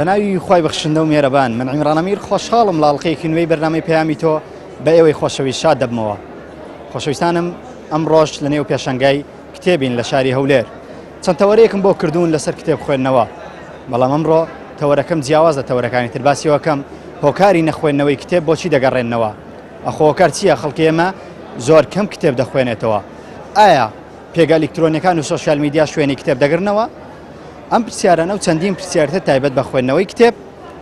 بەناوی خوای بەخشندە و مێرەبان من عیمران ئەمیر خۆشحاڵم لە ئەڵقەیەکی نوێی بەرنامەی پەیامی تۆ بە ئێوەی خۆشەویست شاد دەبمەوە. خۆشەویستانم ئەمڕۆش لە نێو پێشەنگای کتێبین لە شاری هەولێر. چەند تەوەرەیەکم بۆ کردوون لەسەر کتێب خوێندنەوە. بەڵام ئەمڕۆ تەوەرەکەم جیاواز لە تەوەرەکانی تر باسیەوەکەم هۆکاری نەخوێندنەوەی کتێب بۆچی دەگەڕێننەوە؟ ئەخۆ هۆکار چییە خەڵکی ئێمە زۆر کەم کتێب دەخوێنێتەوە؟ ئایا پێگە ئەلیکترۆنیەکان و سۆشیال میدیا شوێنی کتێب دەگرنەوە؟ ئەم پرسیارانە و چەندین پرسیارتر تایبەت بە خوێندنەوەی کتێب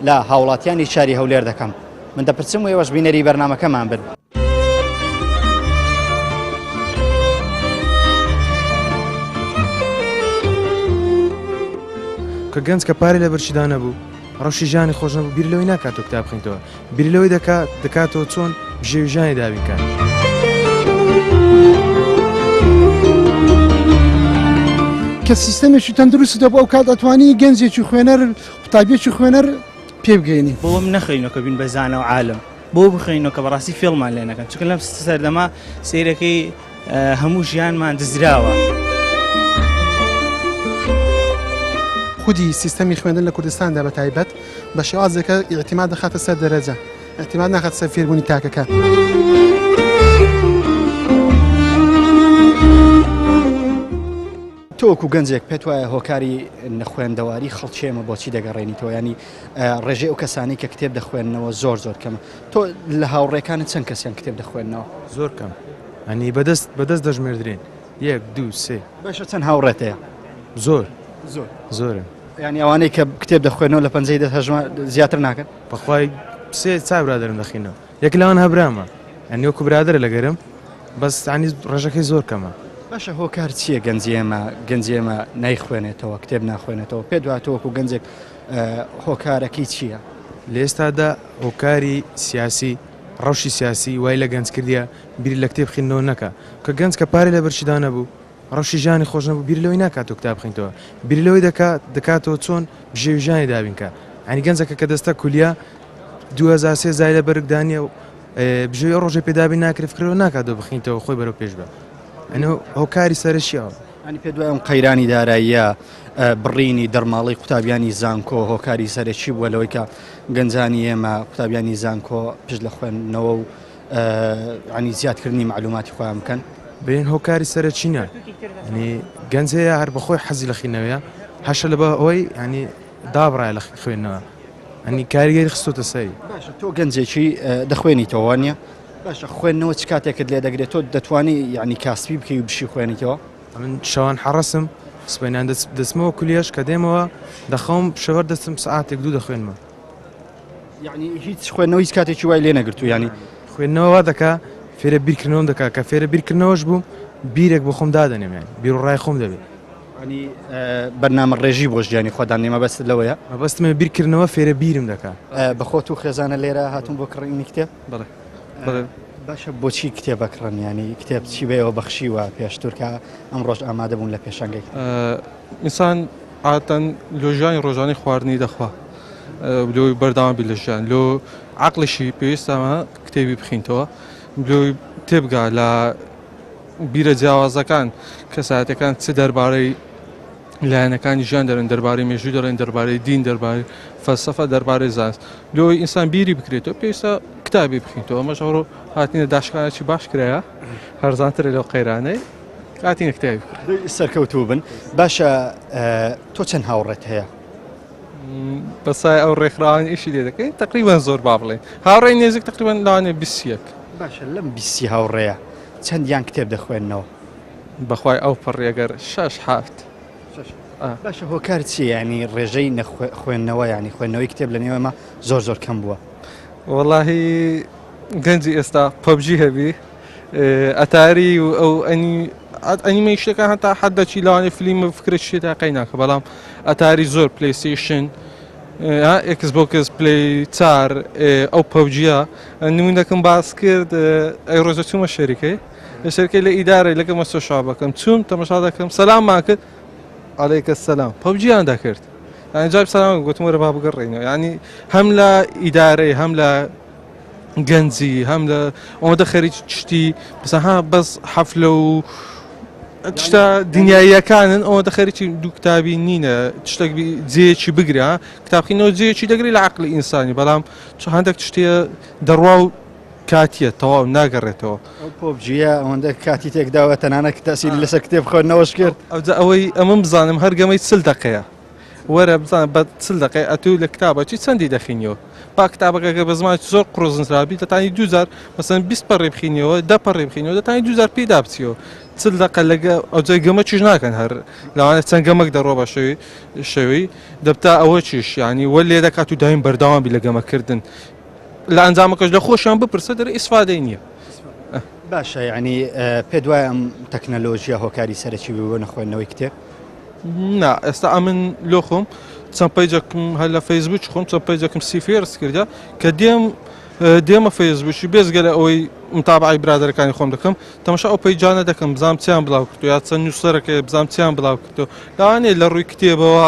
لە هاوڵاتیانی شاری هەولێر دەکەم. من دەپرسم و ئێوەش بینەری بەرنامەکەمان بن. کە گەنج کە پارەی لە بەرچیدا نەبوو، ڕەوشی ژیانی خۆش نەبوو، بیر لەوەی ناکاتەوە کتاب بخوێنێتەوە، بیر لەوەی دەکات دەکاتەوە چۆن بژێوی ژیانی دابین کات. کە سیستەمێکی تەندروست دەبوو ئەو کات ئەتوانی گەنجێکی خوێنەر قوتابیەکی خوێنەر پێ بگەینی. بۆ ئەم نەخوێنەوە کە بین بە زانا و عالم بۆ بخوێنەوە کە بەڕاستی فێڵمان لێ نەکەن چونکە لەم سەردەما سەیرەکەی هەموو ژیانمان دزراوە. خودی سیستەمی خوێندن لە کوردستاندا بە تایبەت بە شێوازێکە ئیعتیماد دەخاتە سەر دەرەجە، ئیعتیماد ناخاتە سەر فێربوونی تاکەکان. تۆ وەکو گەنجێک پێت وایە هۆکاری نەخوێندەواری خەڵکی ئێمە بۆچی دەگەڕێنیتەوە ینی ڕێژەی ئەو کەسانی کە کتێب دەخوێندنەوە زۆر زۆر کەمە تۆ لە هاوڕێکانت چەند کەسیان کتێب دەخوێندنەوە؟ زۆر کەم ئەنی بەدەست بەدەست دەژمێردرێن یەک دوو سێ. باشە چەند هاوڕێت هەیە؟ زۆر زۆر زۆرن. یانی ئەوانەی کە کتێب دەخوێنەوە لە پەنجەی دەست هەژمار زیاتر ناکەن؟ بەخوای سێ چار برادەرم دەخینەوە یەک لەوان هەبرامە یانی وەکو برادەرە لەگەرم بەس ینی ڕێژەکەی زۆر کەمە. باشە هۆکار چییە گەنجی ئێمە گەنجی ئێمە نایخوێنێتەوە کتێب ناخوێنێتەوە پێت وایە تۆ وەکو گەنجێک هۆکارەکەی چییە؟ لە ئێستادا هۆکاری سیاسی ڕەوشی سیاسی وای لە گەنج کردیە بیر لە کتێب خوێندنەوە نەکا کە گەنج کە پارەی لە بەرچیدا نەبوو ڕەوشی ژیانی خۆش نەبوو بیر لەوەی ناکاتەوە کتاب بخوێنێتەوە بیر لەوەی دەکات دەکاتەوە چۆن بژێوی ژیانی دابین کە ینی گەنجەکە کە دەستە کولیە 2003 زای لە بەرگدانە و بژێوی ئەو ڕۆژە پێدابین ناکرێت فکرەوە ناکاتەوە بخینتەوە خۆی بەرەو پێش بە ئەنە هۆکاری سەرەکیەوە. ئەنی پێ دوای ئەم قەیرانی داراییە بڕینی دەرماڵەی قوتابیانی زانکۆ هۆکاری سەرەکی بووە لەوەی کە گەنجانی ئێمە قوتابیانی زانکۆ پشت لە خوێندنەوە و ینی زیادکردنی معلوماتی خۆیان بکەن؟ بێن هۆکاری سەرەکی نا ینی گەنج هەیە هەر بەخۆی حەزی لە خینەوەیە هەشە لە بە ئەوەی ینی دابڕایە لە خوێندنەوە ئەنی کاریگەری خستۆتە سەری. باشە تۆ گەنجێکی دەخوێنیتەوە وانە؟ باشە خوێندنەوە چ کاتێکت لێ دەگرێت تۆ دەتوانی یعنی کاسبی بکەی و بشی خوێنیتەوە؟ من شەوان حەڕەسم سبەینان دەچمەوە کولیەش کە دێمەوە دەخەوم شەوەر دەستم سەعاتێک دوو دەخوێنمەوە. یعنی هیچ خوێندنەوە هیچ کاتێکی وای لێ نەگرتوو ینی خوێندنەوە وا دەکا فێرە بیرکردنەوەم دەکا کە فێرە بیرکردنەوەش بووم بیرێک بۆ خۆم دادەنێم یانی بیر و ڕای خۆم دەبێت. ینی بەرنامە ڕێژی بۆ ژیانی خۆدان نێ مەبەستت لەوەیە؟ مەبەستمە بیرکردنەوە فێرە بیرم دەکا. بەخۆت و خێزانە لێرە هاتوون بۆ کڕینی کتێب؟ بەڵێ بەڵێ. باشە بۆچی کتێب ئەکڕن ینی کتێب چی بە ئێوە بەخشیوە پێشتر کە ئەمڕۆش ئامادە بوون لە پێشانگەی؟ ئینسان عادەتەن لۆ ژیانی ڕۆژانەی خواردنی دەخوا لۆی بەردەوام بی لە ژیان لۆ عەقڵیشی پێویستە کتێبی بخینتەوە لۆی تێبگا لە بیرە جیاوازەکان کەسایەتەکان چ دەربارەی لایەنەکانی ژیان دەرن دەربارەی مێژوو دەڵێن دەربارەی دین دەربارەی فەلسەفە دەربارەی زانست لۆی ئینسان بیری بکرێتەوە پێویستە کتابی بخینتەوە ئەمەش ئەوڕۆ هاتینە داشکانێکی باش کرایە هەرزانترە لەو قەیرانەی هاتینە کتابی بکڕین. سەرکەوتوو بن باشە تۆ چەند هاوڕێت هەیە؟ بەسای ئەو ڕێکخراوان ئیشی لێ دەکەین تقریبان زۆر با بڵێن هاوڕێی نێزیک تقریبان لەوانێ 21. باشە لەم بیستی هاوڕێیە چەندیان کتێب دەخوێننەوە؟ بەخوای ئەو پەڕی ئەگەر شەش حەفت. باشە هۆکار چییە ینی ڕێژەی خوێندنەوە ینی خوێندنەوەی کتێب لە نێوێمە زۆر زۆر کەم بووە؟ وەڵاهی گەنجی ئێستا پەبجی هەبی ئەتاری و ئەو ئەنی ئەنیمەی شتەکان هەتا حەد دەچی لەوانێ فلیم و فکرە شتێ تاقی ناکە بەڵام ئەتاری زۆر پلیستیشن ئێکس بۆکس پلی چار ئەو پەبجیە نمونەکەم باس کرد ئەی ڕۆژە چوومە شەریکەی لە شەرکەی لە ئیدارەی لەگە مەسۆ شابەکەم چوم تەمەشا دەکەم سەلاممان کرد. عەلەیکە سەلام پەبجیان دەکرد یعنی جواب سەلام گوتم وەرە با بگەڕێینەوە یعنی هەم لە ئیدارەی هەم لە گەنجی هەم لە ئەوەندە خەریکی شتی بەسە ها بەس حەفلە و شتە دنیاییەکانن ئەوەندە خەریکی دوو کتابی نینە شتێک جێیەکی بگرە کتابخینەوە جێیەکی دەگری لە عەقڵی ئینسانی بەڵام هەندێک شتێ دەڕوا و کاتیە تەواو ناگەڕێتەوە. ئەو پۆبجیە ئەوەندە کاتی تێکداوە تەنانەت تەسیری لەسەر کتێب خوێندنەوەش کرد. ئەوجا ئەوەی ئەمن بزانم هەر گەمەی 40 دەقەیە وەرە بزانە بە 40 دەقەی ئەتوو لە کتابە چی چەندی دەخینیەوە با کتابەکە گەر بە زمانێکی زۆر قڕز نووسرابی دەتانی دوو جار مەسەن 20 پەڕی بخینیەوە 10 پەڕی بخینیەوە دەتانی دوو جار پێی دابچیەوە 40 دەقە لەگە ئەوجا گەمە چیش ناکەن هەر لەوانە چەند گەمەک دەڕۆ بە شەوی شەوی دەبتا ئەوە چیش یعنی وە لێ دەکات و دایم بەردەوام بی لە گەمەکردن لە ئەنجامەکەش لە خۆشیان بپرسە دەرێ ئیسفادەی نییە. باشە یعنی پێت وایە ئەم تەکنەلۆژیا هۆکاری سەرەکی بوو بۆ نەخوێندنەوەی کتێب؟ نا ئێستا ئەمن لۆ خۆم چەند پەیجەکم هەر لە فەیسبوک خۆم چەند پەیجەکم see first کردە کە دێم دێمە فەیسبوکی بێزگە لە ئەوەی متابعی برادەرەکانی خۆم دەکەم تەماشا ئەو پەیجانە دەکەم بزانم چیان بڵاو کردو یا چەند نووسەرەکەی بزانم چیان بڵاو کردو لەوانەیە لە ڕووی کتێبەوە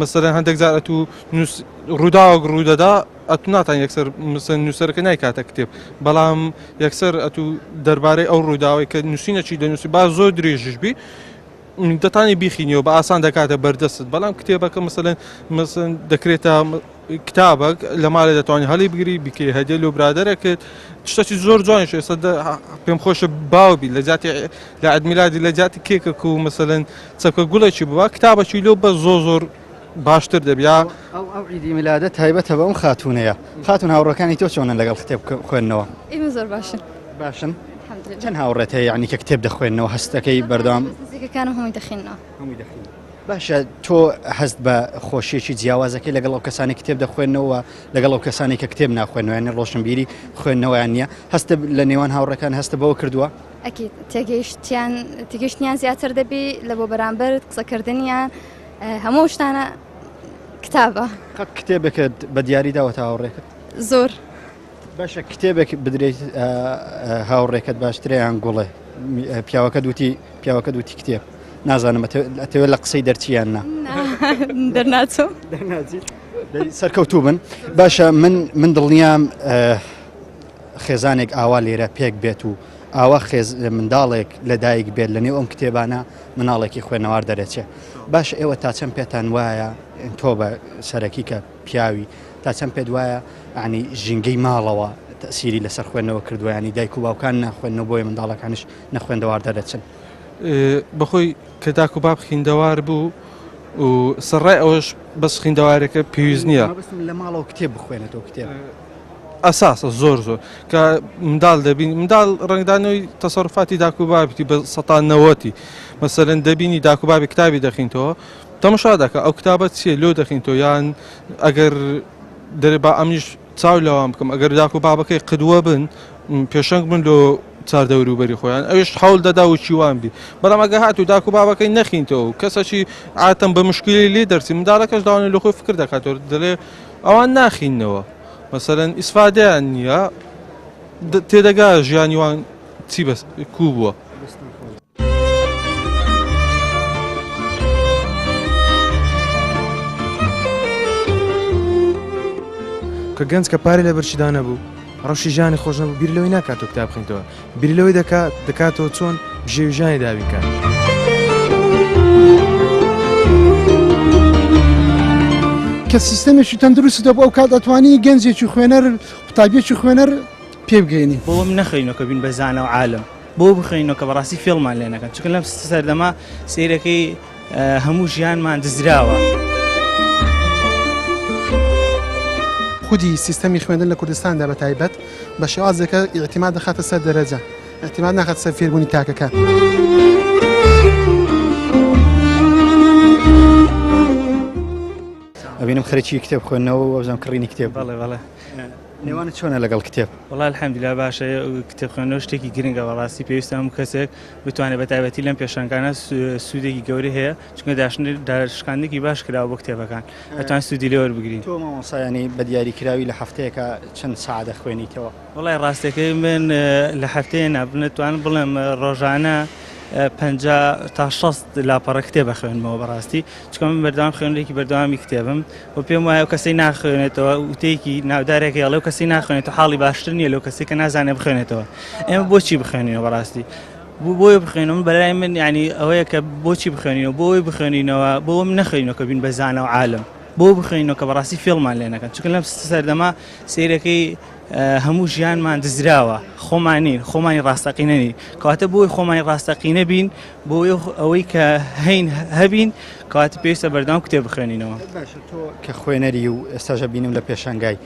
مەسەلەن هەندێک جار ئەتوو ڕووداوەک ڕوودەدا ئەتوو ناتان یەکسەر مەسەلەن نووسەرەکە نایکاتە کتێب بەڵام یەکسەر ئەتوو دەربارەی ئەو ڕووداوەی کە نووسینەکی دەنووسی با زۆر درێژیش بی دەتانی بیخینیەوە بە ئاسان دەکاتە بەردەستت بەڵام کتێبەکە مەسەلەن مەسەلەن دەکرێتە کتابەک لە ماڵێ دەتوانانی هەڵی بگری بیکەی هەدیە لۆ برادەرەکەت شتێکی زۆر جوانیش ئێستا پێم خۆشە باو بی لە جاتی لە عید میلادی لە جاتی کێکەک و مەسەلەن چەپکە گوڵێکی بووە کتابەکی لۆ بە زۆر زۆر باشتر دەبی یا ئەو ئەو عیدی میلادە تایبەتە بەم خاتوونەیە خاتون هاوڕەکانی تۆ چۆنن لەگەڵ کتێب خوێندنەوە؟ ئێمە زۆر باشن. باشن؟ چەند هاوڕێت هەیە یعنی کە کتێب دەخوێننەوە هەستەکەی بەردەوام؟ نزیکەکانم هەمووی دەخوێننەوە. هەمووی دەخوێننەوە. باشە تۆ هەست بە خۆشیەکی جیاوازەکەی لەگەڵ ئەو کەسانی کتێب دەخوێنەوە لەگەڵ ئەو کەسانی کە کتێب ناخوێنەوە یعنی ڕۆشنبیری خوێندنەوەیان نییە هەستە لە نێوان هاوڕێکان هەستە بەوە کردووە؟ ئەکید تێگەیشتیان تێگەیشتنیان زیاتر دەبی لە بۆ بەرامبەر قسەکردنیان هەموو شتانە کتابە. قەت کتێبێکت بە دیاری داوەتە هاوڕێکت؟ زۆر. باشە کتێبێک بدرێت هاوڕێکەت باشترە یان گوڵێ؟ پیاوەکەت وتی پیاوەکەت وتی کتێب نازانم ئەتەوێت لە قسەی دەرچی یان نا؟ دەرناچم. دەرناچیت؟ سەرکەوتوو بن. باشە من من دڵنیام خێزانێک ئاوا لێرە پێک بێت و ئاوا خێز منداڵێک لەدایک بێت لە نێو ئەم کتێبانە مناڵێکی خوێنەوار دەرەچێ باش ئێوە تا چەند پێتان وایە تۆ بە سەرەکی کە پیاوی تا چەند پێت وایە ینی ژینگەی ماڵەوە تەسیری لەسەر خوێندنەوە کردووە ینی دایک و باوکان ناخوێندنەوە بۆیە منداڵەکانیش نەخوێندەوار دەرەچن؟ بەخۆی کە داک و باب خیندەوار بوو و سەرڕای ئەوەش بەس خیندەوارەکە پێویست نییە لە ماڵەوە کتێب بخوێنێتەوە کتێب ئەساسە زۆر زۆر کە منداڵ دەبین منداڵ ڕنگدانەوەی تەسەرفاتی داک و بابتی بە سەتان نەوەتی مەسەرەن دەبینی داک و بابی کتابی دەخینتەوە تەمەشا دەکە ئەو کتابە چییە لۆ دەخینتەوە یان ئەگەر دەرێ با ئەمنیش چاو لەوان بکەم ئەگەر داک و بابەکەی قدوە بن پێشەنگ بن لۆ چاردەوروبەری خۆیان ئەوش حەول دەدا و چیوان بی بەڵام ئەگە هاتوو داک و بابەکەی نەخینتەوە و کەسەکی عاتەم بە مشکلی لێ دەرچی منداڵەکەش داوانێ لە خۆی فکر دەکاتەوە دەڵێ ئەوان ناخینەوە مەسەلەن ئیسفادەیان نییە تێدەگا ژیانی وان چی بەس کوو بووە. کە گەنج کە پارەی لە بەرچیدا نەبوو ڕەوشی ژیانی خۆش نەبوو بیر لەوەی ناکاتەوە کتاب بخوێنێتەوە بیر لەوەی دەکات دەکاتەوە چۆن بژێوی ژیانی دابین کات. کە سیستەمێکی تەندروستی دەبوو ئەو کات ئەتوانی گەنجێکی خوێنەر قوتابیەکی خوێنەر پێ بگەینی. بۆ ئەم نەخوێنەوە کە بین بە زانا و عالم بۆ بخوێنەوە کە بەڕاستی فێڵمان لێ نەکەن چونکە لەم سەردەما سەیرەکەی هەموو ژیانمان دزراوە. خودی سیستەمی خوێندن لە کوردستاندا بە تایبەت بە شێوازێکە ئیعتیماد دەخاتە سەر دەرەجە ئیعتیماد ناخاتە سەر فێربوونی تاکەکان. ئەبینم خەریکی کتێب خوێندنەوە و وەبزانم کڕینی کتێب. بەڵێ بەڵێ. نێوانت چۆنە لەگەڵ کتێب؟ وەڵا الحمدللە باشە، کتێب خوێندنەوە شتێکی گرنگە بەڕاستی پێویستە هەموو کەسێک بتوانێت بە تایبەتی لەم پێشانگانە سوودێکی گەورەی هەیە چونکە داشکاندنێکی باش کراوە بۆ کتێبەکان ئەتوان سوودی لێ وەربگرین. تۆ مامۆستا یانی بە دیاریکراوی لە هەفتەیەکا چەند سەعات دەخوێنیتەوە؟ وەڵای ڕاستەکەی من لە هەفتەیە نا بنتوانم بڵێم ڕۆژانە 50 تا 60 لاپەڕە کتێب ئەخوێنمەوە بەڕاستی، چونکە من بەردەوام خوێنەرێکی بەردەوامی کتێبم و پێم وایە ئەو کەسەی ناخوێنێتەوە وتەیەکی ناودارێک هەیە ئەڵێ ئەو کەسەی ناخوێنێتەوە حاڵی باشتر نییە لەو کەسەی کە نازانێت بخوێنێتەوە. ئێمە بۆچی بخوێنینەوە بەڕاستی؟ بۆیە بخوێنم بەلای من یعنی ئەوەیە کە بۆچی بخوێنینەوە بۆ ئەوەی بخوێنینەوە بۆ ئەوە نەخوێنینەوە کە بین بە زانا و عالم بۆ بخوێنینەوە کە بەڕاستی فێڵمان لێ نەکەن چونکە لەم سەردەما سەیرەکەی هەموو ژیانمان دزراوە خۆمان نین خۆمانی ڕاستەقینە نین کەواتە بۆی خۆمانی ڕاستەقینە بین بۆ ئەوەی کە هەین هەبین کەواتە پێویستە بەردەوام کتێب بخوێنینەوە. باشە تۆ کە خوێنەری و ئێستاش بینم لە پێشانگای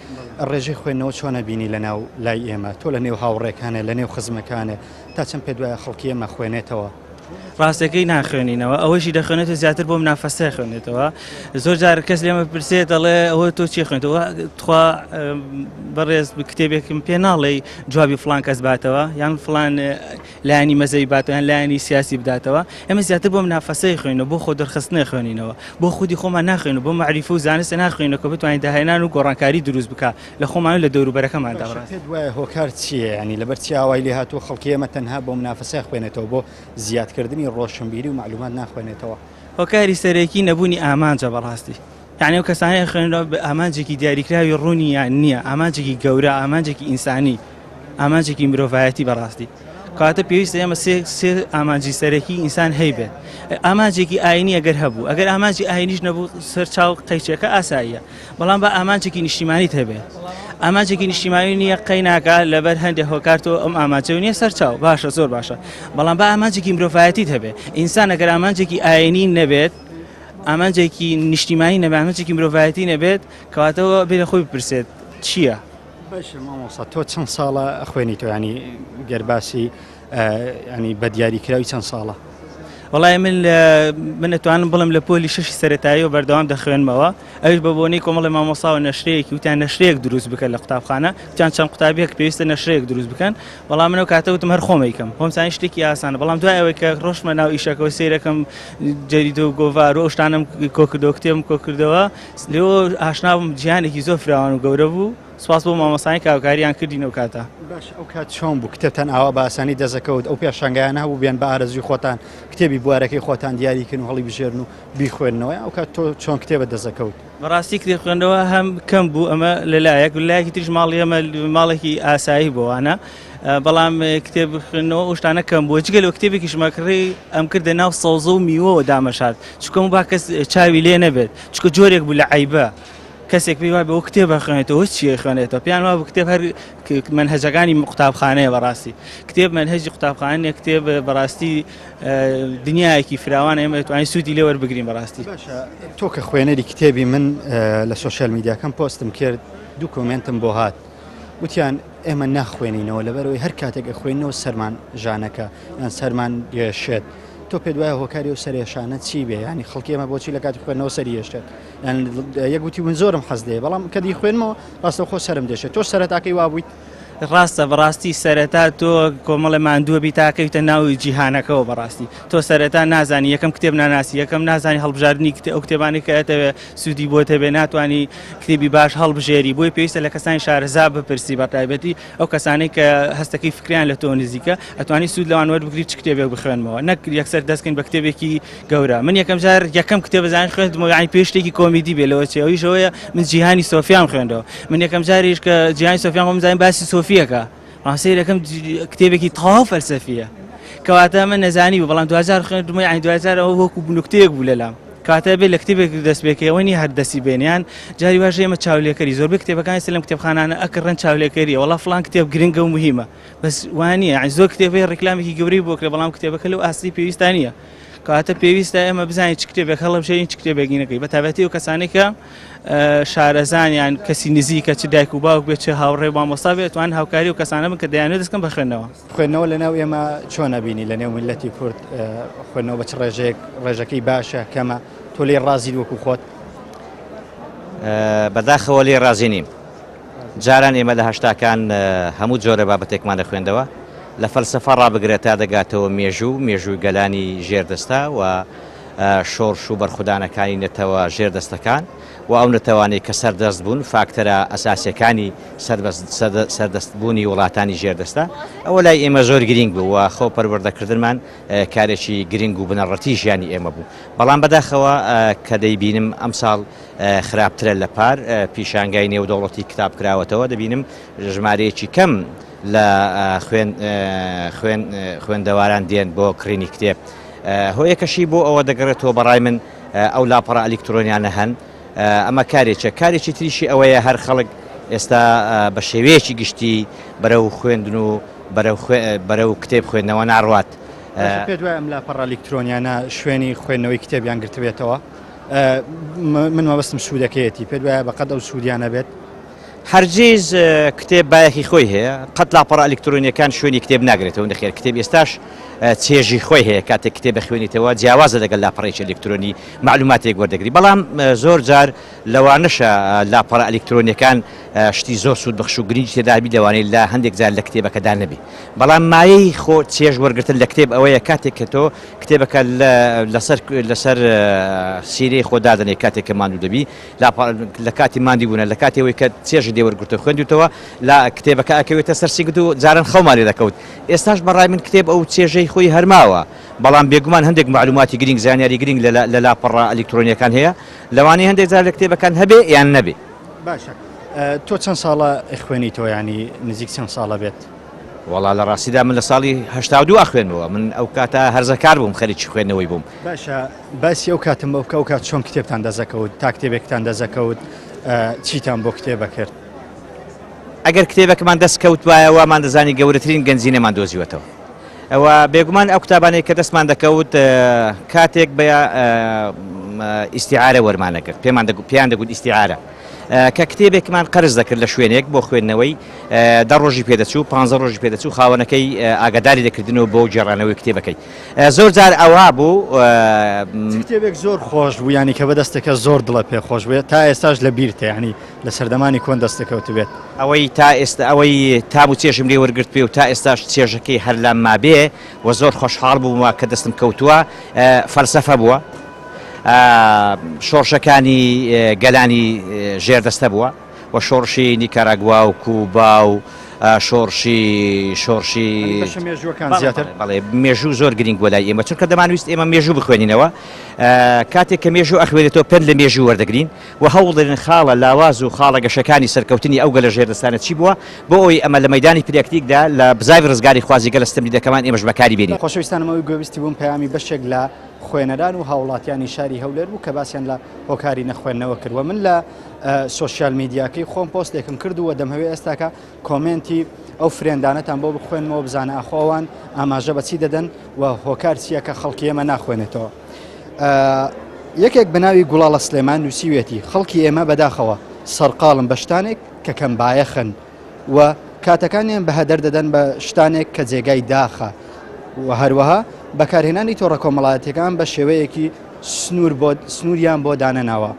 ڕێژەی خوێندنەوە چۆنە بینی لە ناو لای ئێمە تۆ لە نێو هاوڕێکانێ لە نێو خزمەکانێ تا چەند پێت وایە خەڵکی ئێمە خوێنێتەوە؟ ڕاستەکەی ناخوێنینەوە ئەوەشی دەخوێنێتەوە زیاتر بۆ منافەسە خوێنێتەوە زۆر جار کەس لێمە پرسێ دەڵێ ئەوە تۆ چی خوێنەوە تخوا بەڕێز کتێبێکم پێ ناڵێی جوابی فلان کەس باتەوە یان فلان لایەنی مەزەوی باتەوە یان لایەنی سیاسی بداتەوە ئێمە زیاتر بۆ منافەسەی خوێنەوە بۆ خۆ دەرخستنە خوێنینەوە بۆ خودی خۆمان ناخوێن بۆ معریفە و زانستە ناخوێنەوە کە بتوانین داهێنان و گۆڕانکاری دروست بکە لە خۆمان و لە دەوروبەرەکەماندا. باشە پێت وایە هۆکار چییە؟ یانی لەبەر چی ئاوای لێ هاتووە خەڵکی ئێمە تەنها بۆ منافەسە خوێنێتەوە بۆ زیادکردنی ڕۆشنبیری و مەعلومات ناخوێنێتەوە؟ هۆکاری سەرەکی نەبوونی ئامانجە بەڕاستی یانی ئەو کەسانەی خوێنەوە بە ئامانجێکی دیاریکراوی ڕوونیان نییە ئامانجێکی گەورە ئامانجێکی ئینسانی ئامانجێکی مرۆڤایەتی بەڕاستی کەواتە پێویستە ئێمە سێ سێ ئامانجی سەرەکی ئینسان هەیبێت ئامانجێکی ئاینی ئەگەر هەبوو ئەگەر ئامانجی ئاینیش نەبوو سەرچاو قەیچەکە ئاساییە بەڵام با ئامانجێکی نیشتیمانیت هەبێ ئامانجێکی نیشتیمانی نییە قەی ناکا لەبەر هەندێک هۆکار تۆ ئەم ئامانجە نییە سەرچاو باشە زۆر باشە بەڵام با ئامانجێکی مرۆڤایەتیت هەبێ ئینسان ئەگەر ئامانجێکی ئاینی نەبێت ئامانجێکی نیشتیمانی نەبێت ئامانجێکی مرۆڤایەتی نەبێت کەواتەوە بێ لە خۆی بپرسێت چییە؟ باشە مامۆستا تۆ چەند ساڵە خوێنیتەوە ینی گەر باسی ینی بە دیاریکراوی چەند ساڵە؟ وەڵای من من ئەتوانم بڵێم لە پۆلی شەشی سەرەتاییەوە بەردەوام دەخوێنمەوە ئەویش بە بۆنەی کۆمەڵی مامۆساوە نەشرەیەکی وتیان نەشرەیەک دروست بکە لە قوتابخانە وتیان چەند قوتابیەک پێویستە نەشرەیەک دروست بکەن بەڵام من ئەو کاتە وتم هەر خۆم ئەیکەم خۆم زانی شتێکی ئاسانە بەڵام دوای ئەوەی کە ڕۆشتمە ناو ئیشەکەەوە سەیرەکەم جەریدە و گۆڤار و ئەو شتانەم کۆکردەوە کتێبم کۆکردەوە لێوە ئاشنا بووم جیهانێکی زۆر فراوان و گەورە بوو سوپاس بۆ مامۆستایان کە هاوکاریان کردین ئەو کاتە. باشە ئەو کات چۆن بوو کتێبتان ئاوا بە ئاسانی دەستەکەوت ئەو پێشانگایانە هەبوو بێن بە ئارەزووی خۆتان کتێبی بوارەکەی خۆتان دیاری کەن و هەڵیبژێرن و بیخوێننەوە ئەو کات تۆ چۆن کتێبت دەستەکەوت؟ بەڕاستی کتێب خوێندنەوە هەم کەم بوو ئەمە لەلایەک لەلایەکی تریش ماڵی ئێمە ماڵێکی ئاسایی بۆوانە بەڵام کتێب خوێندنەوە ئەو شتانە کەم بووە جگە لەو کتێبێکیش مەکڕی ئەم کردە ناو سەوزە و میوەوە دامەشارد چونکە با کەس چاوی لێ نەبێت چونکە جۆرێک بوو لە عەیبە کەسێک پێی وابێ ئەو کتێبە خوێنێتەوە چییە خوێنێتەوە پێیان وابوو کتێب هەر مەنهەجەکانی قوتابخانەیە بەڕاستی کتێب مەنهەجی قوتابخانە نییە کتێب بەڕاستی دنیایەکی فراوان ئێمە دەتوانین سوودی لێ وەربگرین بەڕاستی باشە تۆ کە خوێنەری کتێبی من لە سۆشیال میدیاکەم پۆستم کرد دوو کۆمێنتم بۆ هات وتیان ئێمە ناخوێنینەوە لەبەرەوەی هەر کاتێک ئەخوێنەوە سەرمان ژانەکە یان سەرمان دێشێت تۆ پێت وایە هۆکاری ئەو سەرێشانە چی بێ ینی خەڵکی ئێمە بۆچی لە کاتی خوێندنەوە سەری یەشێت یەک وتی من زۆرم حەز لێ بەڵام کە دیخوێنمەوە ڕاستەوخۆ سەرم دێشێت تۆ سەرەتاکەی وابوویت ڕاستە بەڕاستی سەرەتا تۆ کۆمەڵێ ماندووە بی تاکەویتە ناو جیهانەکەوە بەڕاستی تۆ سەرەتا نازانی یەکەم کتێب ناناسی یەکەم نازانی هەڵبژاردنی کتێ ئەو کتێبانی کە ئەتەوێ سوودی بۆ تەبێ ناتوانانی کتێبی باش هەڵبژێری بۆی پێویستە لە کەسانی شارەزا بپرسی بەتایبەتی ئەو کەسانەی کە هەستەکەی فکریان لە تۆ نزیکە ئەتوانی سوود لەوان وەربگری چ کتێبێک بخوێنمەوە نەک یەکسەر دەستکەین بە کتێبێکی گەورە من یەکەم جار یەکەم کتێب زانین خوێندمەوە یانی پێ شتێکی کۆمیدی بێ لەوە چێ ئەویش ئەوەیە من جیهانی سۆفیام خوێندەوە من یەکەم جاریش کە جیهانی سۆفیام خۆم زانیم باسی سۆفیەکە بەڵام سەیرەکەم کتێبێکی تەواو فەلسەفیە کەواتە من نەزانی بوو بەڵام دواجار خوێندمەوە یانی دواجار ئەوە وەکو نوکتەیەک بوو لەلام کاتە بێ لە کتێبێک دەست پێکەوە نیە هەر دەستی بێنیان جاری واش ئێمە چاولێکەری زۆربەی کتێبەکانی سەر لەم کتێبخانانە ئەکڕن چاولێکەریە وەڵا فڵان کتێب گرنگە و مهمە بەس وانە یانی زۆر کتێب هەیە ڕیکلامێکی گەورەی بۆ کرێ بەڵام کتێبەکە لەو ئاستی پێویستا نییە کەواتە پێویستە ئێمە بزانین چ کتێبێک هەڵبژێرین چ کتێبێک نەکەی بە تایبەتی ئەو کەسانەی کە شارەزان یان کەسی نزیکە چ دایک و باوک بێت چ هاوڕێ و مامۆستا بێت توان هاوکاری و کەسانە بن کە دەیانەوێت دەستکەن بە خوێندنەوە. خوێندنەوە لە ناو ئێمە چۆن ئەبینی لە نێو میللەتی کورد خوێندنەوە بە چ ڕێژەیەک ڕێژەکەی باشە کەمە تۆ لێی ڕازیت وەکو خۆت؟ بەداخەوە لێی ڕازی نیم. جاران ئێمە لە هەشتاکان هەموو جۆرە بابەتێکمان دەخوێندەوە، لە فەلسەفە ڕابگرە تا دەگاتەوە مێژوو، مێژووی گەلانی ژێردەستە و شۆڕش و بەرخودانەکانی نەتەوە ژێردەستەکان و ئەو نەتەوانەی کە سەردەست بوون، فاکتەرە ئەساسیەکانی سەردەستبوونی وڵاتانی ژێردەستە، ئەوە لای ئێمە زۆر گرینگ بوو و خۆ پەروەردەکردنمان کارێکی گرینگ و بنەڕەتی ژیانی ئێمە بوو. بەڵام بەداخەوە کە دەیبینم ئەمساڵ خراپترە لە پار، پیشانگای نێودەوڵەتی کتاب کراوەتەوە، دەبینم ژمارەیەکی کەم لە خوێندەواران دێن بۆ کڕینی کتێب. هۆیەکەشی بۆ ئەوە دەگەڕێتەوە بەڕای من ئەو لاپەڕە ئەلیکترۆنیانە هەن ئەمە کارێکە کارێکی تریشی ئەوەیە هەر خەڵک ئێستا بە شێوەیەکی گشتی بەرەو خوێندن و بەرەو کتێب خوێندنەوە ناڕوات. پێت وایە ئەم لاپەڕە ئەلیکترۆنیانە شوێنی خوێندنەوەی کتێبیان گرتبێتەوە؟ من مەبەستم سوودەکەیەتی پێت وایە بەقەد ئەو سوودیانە بێت؟ هەرگیز کتێب بایەخی خۆی هەیە، قەت لاپەڕە ئەلیکترۆنییەکان شوێنی کتێب ناگرێتەوە، نەخێر کتێب ئێستاش چێژی خۆی هەیە، کاتێک کتێب دەخوێنیتەوە جیاوازە لەگەڵ لاپەڕێکی ئەلیکترۆنی مەعلوماتێک وەردەگری، بەڵام زۆر جار لەوانەشە لاپەڕە ئەلیکترۆنییەکان شتی زۆر سوودبەخش و گرنگی تێدا بی لەوانەیە لە هەندێک جار لە کتێبەکەدا نەبی، بەڵام مایەی خۆ چێژ وەرگرتن لە کتێب ئەوەیە کاتێک کە تۆ کتێبەکە لەسەر لەسەر سیرەی خۆ دادەنێی کاتێک کە ماندوو دەبی لە کاتی ماندی بوونە لە کاتی ئەوەی کە چێژی لێ وەرگرتووە خوێندوتەوە لە کتێبەکە ئەکەوێتە سەر سینگت و جاران خەومان لێ دەکەوت ئێستاش بەڕای من کتێب ئەو چێژەی خۆی هەرماوە بەڵام بێگومان هەندێک معلوماتی گرنگ زانیاری گرنگ لە لاپەڕە ئەلیکترۆنیەکان هەیە لەوانەیە هەندێک جار لە کتێبەکان هەبێ یان نەبێ. باشە تۆ چەند ساڵە ئەخوێنیتەوە یانی نزیک چەند ساڵە بێت؟ وەڵا لە ڕاستیدا من لە ساڵی 82 ئەخوێنمەوە من ئەو کاتە هەرزەکار بووم خەریکی خوێندنەوەی بووم. باشە باسی ئەو کاتم بۆ بکە ئەو کات چۆن کتێبتان دەزەکەوت تا کتێبێکتان دەزەکەوت چیتان بۆ کتێبە کرد؟ ئەگەر کتێبەکەمان دەست کەوتبایە وامان دەزانی گەورەترین گەنجینەمان دۆزیوەتەوە. ئەوە بێگومان ئەو کتابانەی کە دەستمان دەکەوت کاتێک بە ئیستیعارە وەرمانەگرت پێمان پێیان دەگوت ئیستیعارە کە کتێبێکمان قەرز دەکرد لە شوێنێک بۆ خوێندنەوەی دە ڕۆژی پێدەچوو پ ڕۆژی پێدەچوو خاوەنەکەی ئاگاداری دەکردنەوە بۆ گێڕانەوەی کتێبەکەی زۆر جار ئەوها بوو. کتێبێک زۆر خۆش بوو ینی کە بەدەستەکە زۆر دڵە پێ خۆش بێت تا ئێستاش لە بیرتە ینی لە سەردەمانی کۆن دەستەکەوت بێت. ئەوەی تا ئێستا ئەوەی تام و چێژم لێ وەرگرت بێ و تا ئێستاش چێژەکەی هەر لام مابێ و زۆر خۆشحاڵ بوومە کە دەستم کەوتووە فەلسەفە بووە شۆڕشەکانی گەلانی ژێردەستە بووە. و شۆڕشی نیکاراگوا و کوبا و شۆڕشی شۆڕشی بەشە مێژووەکان زیاتر بەڵێ مێژوو زۆر گرنگ بووە لای ئێمە چونکە دەمانویست ئێمە مێژوو بخوێنینەوە کاتێک کە مێژوو ئەخوێنێتەوە پەند لە مێژوو وەردەگرین و هەوڵ دەدەین خاڵە لاواز و خاڵە گەشەکانی سەرکەوتنی ئەو گەلە ژێردەستانە چی بووە بۆ ئەوەی ئەمە لە مەیدانی پراکتیکدا لە بزاڤی ڕزگاری خوازی گەلە ستەمدیدەکەمان ئێمەش بەکاری بێنین. خۆشەویستانم ئەوەی گوێبیستی بووم پەیامی بەشێک لە خوێنەران و هاوڵاتیانی شاری هەولێر بوو کە باسیان لە هۆکاری نەخوێندنەوە کرد و من لە سۆشیال میدیاکەی خۆم پۆستێکم کرد و دەمهەوێ ئێستاکە کۆمێنتی ئەو friend انەتان بۆ بخوێنمەوە بزانە ئاخۆ ئەوان ئاماژە بە چی دەدەن و هۆکار چییە کە خەڵکی ئێمە ناخوێنێتەوە. یەکێک بە ناوی گوڵاڵە سلێمان نووسیوێتی خەڵکی ئێمە بەداخەوە سەرقاڵن بە شتانێک کە کەم بایەخن و کاتەکانیان بە هەدەر دەدەن بە شتانێک کە جێگای داخە و هەروەها بەکارهێنانی تۆڕە کۆمەڵایەتیەکان بە شێوەیەکی سنوور بۆ سنووریان بۆ دانەناوە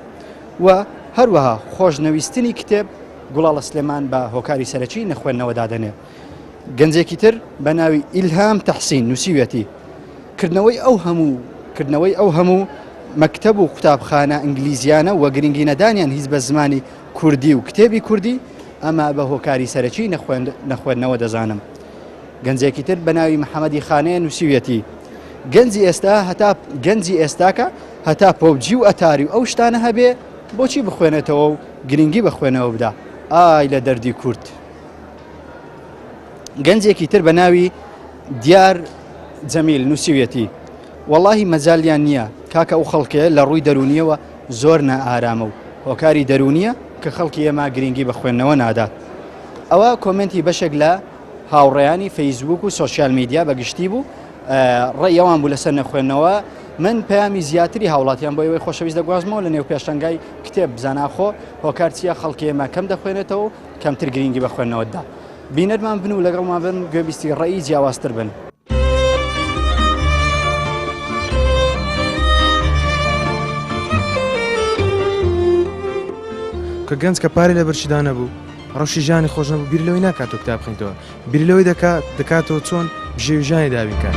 و هەروەها خۆشنەویستنی کتێب گوڵاڵە سلێمان بە هۆکاری سەرەکی نەخوێندنەوە دادەنێ. گەنجێکی تر بە ناوی ئیلهام تەحسین نووسیویەتی، کردنەوەی ئەو هەموو کردنەوەی ئەو هەموو مەکتەب و قوتابخانە ئینگلیزیانە و گرنگی نەدانیان هیچ بە زمانی کوردی و کتێبی کوردی ئەمە بە هۆکاری سەرەکی نەخوێندنەوە دەزانم. گەنجێکی تر بە ناوی محەمەدی خانەیە نووسیویەتی، گەنجی ئێستا هەتا گەنجی ئێستاکە هەتا پۆبجی و ئەتاری و ئەو شتانە هەبێ بۆچی بخوێنێتەوە و گرنگی بە خوێنەوە بدا ئای لە دەردی کورد. گەنجێکی تر بە ناوی دیار جەمیل نووسیویەتی وەڵاهی مەجالیان نییە کاکە ئەو خەڵکەیە لە ڕووی دەروونیەوە زۆر نائارامە و هۆکاری دەروونیە کە خەڵکی ئێمە گرنگی بە خوێندنەوە نادات. ئەوە کۆمێنتی بەشێک لە هاوڕێیانی فەیسبوک و سۆشیال میدیا بە گشتی بوو ڕێی ئەوان بوو لەسەر نەخوێندنەوە من پەیامی زیاتری هاوڵاتیان بۆ ئێوەی خۆشەویست دەگوازمەوە لە نێو پێشەنگای کتێب بزاناخۆ هۆکار چییە خەڵکی ئێمە کەم دەخوێنێتەوە و کەمتر گرینگی بە خوێندنەوە دا بینەرمان بن و لەگەڵمان بن گوێبیستی ڕێی جیاوازتر بن. کە گەنج کە پارەی لە بەرچیدا نەبوو ڕەوشی ژیانی خۆش نەبوو بیر لەوەی ناکاتەوە کتاب بخوێنێتەوە بیر لەوەی دەکات دەکاتەوە چۆن بژێوی ژیانی دابین کات.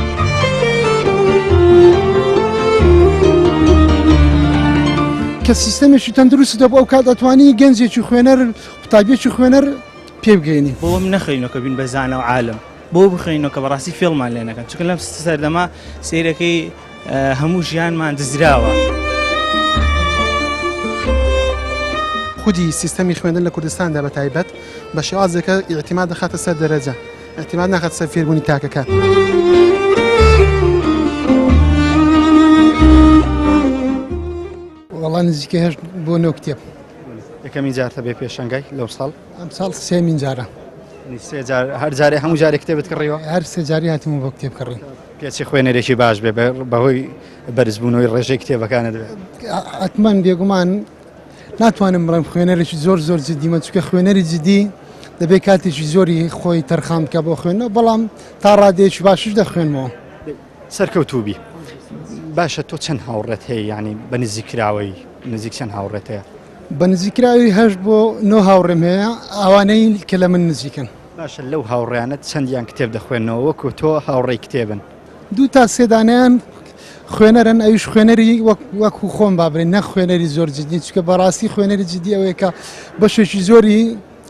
کە سیستەمێکی تەندروستی دەبوو ئەو کات ئەتوانی گەنجێکی خوێنەر قوتابیەکی خوێنەر پێ بگەینی. بۆ ئەم نەخوێنەوە کە بین بە زانا و عالم، بۆ بخوێنەوە کە بەڕاستی فێڵمان لێ نەکەن، چونکە لەم سەردەمە سەیرەکەی هەموو ژیانمان دزراوە. خودی سیستەمی خوێندن لە کوردستاندا بە تایبەت بە شێوازێکە ئیعتیماد دەخاتە سەر دەرەجە، ئیعتیماد ناخاتە سەر فێربوونی تاکەکان. وەڵا نزیکەی هەشت بۆ نۆ کتێب. یەکەمین جارتە بێ پێشەنگای لەو ساڵ؟ ئەم ساڵ سێمین جارە. سێ جار هەر جارێ هەموو جارێک کتێبت کڕیوە؟ هەر سێ جاری هاتم بۆ کتێب کڕین. پێچی خوێنەرێکی باش بێ بەهۆی بەرزبوونەوەی ڕێژەی کتێبەکانت بێ. ئەتمەن بێگومان ناتوانم بڵێم خوێنەرێکی زۆر زۆر جدیمە چونکە خوێنەری جدی دەبێت کاتێکی زۆری خۆی تەرخان بکە بۆ خوێندنەوە بەڵام تا ڕادەیەکی باشیش دەخوێنمەوە. سەرکەوتوو بی. باشە تۆ چەند هاوڕێت هەیە یانی بە نزیککراوەی نزیک چەند هاوڕێت هەیە؟ بە نزیککراوی هەشت بۆ نۆ هاوڕێم هەیە ئەوانەی کە لە من نزیکن. باشە لەو هاوڕێیانەت چەندیان کتێب دەخوێننەوە وەکو تۆ هاوڕێی کتێبن؟ دوو تا سێ دانەیان خوێنەرن ئەویش خوێنەری وەک وەکو خۆم با بڵێین نەک خوێنەری زۆر جدی چونکە بەڕاستی خوێنەری جدی ئەوەیە کە بەشێکی زۆری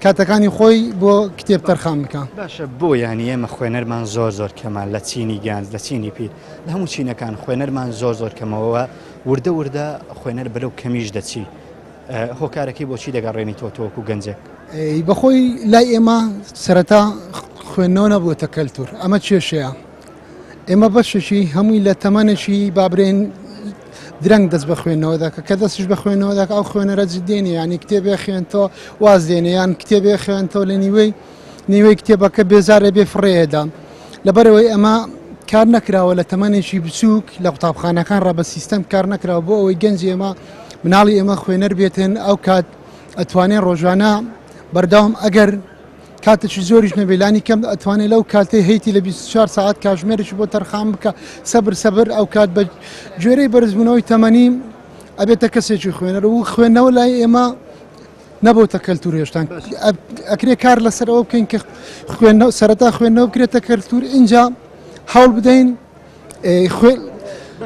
کاتەکانی خۆی بۆ کتێب تەرخان بکا. باشە بۆ یانی ئێمە خوێنەرمان زۆر زۆر کەمە لە چینی گەنج لە چینی پیر لە هەموو چینەکان خوێنەرمان زۆر زۆر کەمەوە وردە وردە خوێنەر بەرەو کەمیش دەچی هۆکارەکەی بۆچی دەگەڕێنیتەوە تۆ وەکو گەنجێک؟ بەخۆی لای ئێمە سەرەتا خوێندنەوە نەبووەتە کەلتور ئەمە کێشەیە ئێمە بەشێکی هەمووی لە تەمەنێکی بابرێن درەنگ دەست بە خوێندنەوە دەکە کە دەستش بە خوێندنەوە دەکە ئەو خوێنەرە جدێنی ینی کتێبێ خوێنتەوە واز دێنێ یان کتێبێ خوێنتەوە لە نیوەی نیوەی کتێبەکە بێزارە بێ فڕێدا لەبەرەوەی ئەمە کار نەکراوە لە تەمەنێکی بچووک لە قوتابخانەکان ڕا بە سیستەم کار نەکراوە بۆ ئەوەی گەنج ئێمە مناڵی ئێمە خوێنەر بێتن ئەو کات ئەتوانێ ڕۆژانە بەردەوام ئەگەر کاتێکی زۆریش نەبێ لانی کەم ئەتوانێت لەو کاتەی هەیتی لە 24 ساعت کاژمێرێکی بۆ تەرخان بکە سەبر سەبر ئەو کات بە گوێرەی بەرزبوونەوەی تەمەنی ئەبێتە کەسێکی خوێنەر و خوێندنەوە لای ئێمە نەبووتە کەلتور هێشتان ئەکرێ کار لەسەر ئەوە بکەین کە خوێندنەوە سەرەتا خوێندنەوە بکرێتە کەلتور اینجا هەوڵ بدەین